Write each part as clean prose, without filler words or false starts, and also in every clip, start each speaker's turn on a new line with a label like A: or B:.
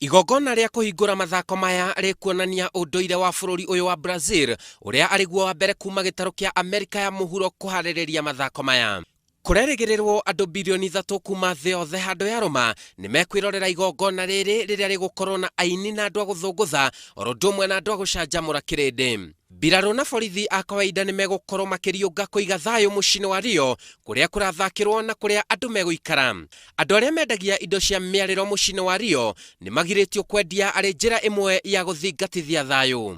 A: Igongona rĩa kũhingũra mathako maya rĩkuonania ũndũire wa bũrũri ũyũ wa Brazil ũrĩa arĩguo wa mbere kuma gĩtarũ kĩa Amerika ya mũhuro kũharĩrĩria mathako maya. Kũrerĩgĩrĩrwo andũ bilioni 3 kuma thĩ yothe handũ yarũma nĩ mekwĩrorera igongona rĩrĩ rĩrĩa rĩgũkorwo na aini na andũ a gũthũngũtha oro ũndũ ũmwe na andũ a gũcanjamũra kĩrĩndĩ. Mbirarũ na borithi a kawaida nĩ megũkorwo makĩriũnga kũiga thayũ mũciĩ-inĩ wa Rio kũrĩa kũrathakĩrwo na kũrĩa andũ megũikara. Andũ arĩa mendagia indo cia mĩarĩro mũciĩ-inĩ wa Rio nĩ magirĩtio kwendia arĩ njĩra ĩmwe ya gũthingatithia thayũ.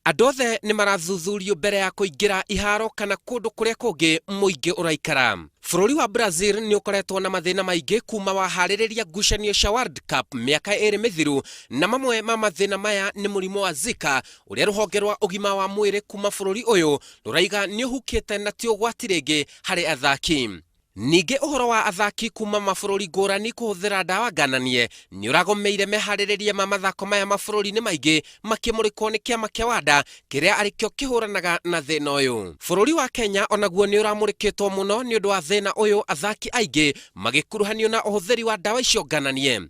A: Andũ othe nĩ marathuthurio mbere ya kũingĩra iharo kana kũndũ kũrĩa kũngĩ mũingĩ ũraikara. Bũrũri wa Brazil nĩ ũkoretwo na mathĩna maingĩ kuma waharĩrĩria ngucanio cia World Cup mĩaka ĩrĩ mĩthiru, na mamwe ma mathĩna maya nĩ mũrimũ wa Zika ũrĩa rũhonge rwa ũgima wa mwĩrĩ kuma bũrũri ũyũ rũraiga nĩ ũhukĩte na ti ũgwati rĩngĩ harĩ athaki. Ningĩ ũhoro wa athaki kuma mabũrũri ngũrani kũhũthĩra ndawa ngananie nĩ ũragomeire meharĩrĩria ma mathako maya mabũrũri-inĩ maingĩ makĩmũrĩkwo nĩ kĩama kĩa WADA kĩrĩa arĩ kĩo kĩhũranaga na thĩna ũyũ. Bũrũri wa Kenya onaguo nĩ ũramũrĩkĩtwo mũno nĩ ũndũ wa thĩna ũyũ athaki aingĩ magĩkuruhanio na ũhũthĩri wa ndawa icio ngananie.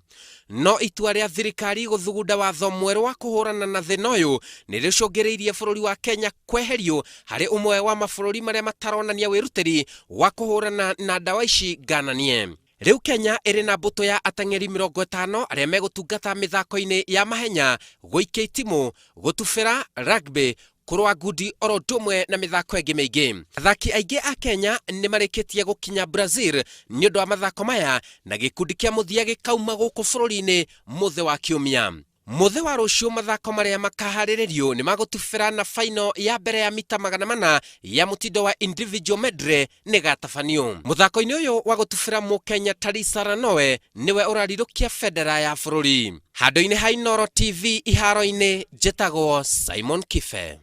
A: No itua rĩa thirikari gũthugunda watho mwerũ wa kũhũrana na thĩna ũyũ nĩ rĩcũngĩrĩirie bũrũri wa Kenya kweherio harĩ ũmwe wa mabũrũri marĩa mataronania wĩrutĩri wa kũhũrana na ndawa ici ngananie. Rĩu Kenya ĩrĩ na mbũtũ ya ateng'eri 50 arĩa megũtungata mĩthako-inĩ ya mahenya, gũikia itimũ, gũtubĩra, rugby, kũrũa ngundi oro ũndũ ũmwe na mĩthako ĩngĩ mĩingĩ. Athaki aingĩ a Kenya nĩ marĩkĩtie gũkinya Brazil nĩ ũndũ wa mathako maya na gĩkundi kĩa mũthia gĩkauma gũkũ bũrũri-inĩ mũthĩ wa Kiumia. Mũthĩ wa rũciũ mathako marĩa makaharĩrĩrio nĩ magũtubĩra na final ya mbere ya mita 400 ya mũtindo wa individual medley nĩ ĩgatabanio. Mũthako-inĩ ũyũ wa gũtubĩra Mũkenya Talisa Ranoe nĩwe ũrarirũkia bendera ya bũrũri. Handũ-inĩ ha Inooro TV iharo-inĩ, njĩtagwo Simon Kibe.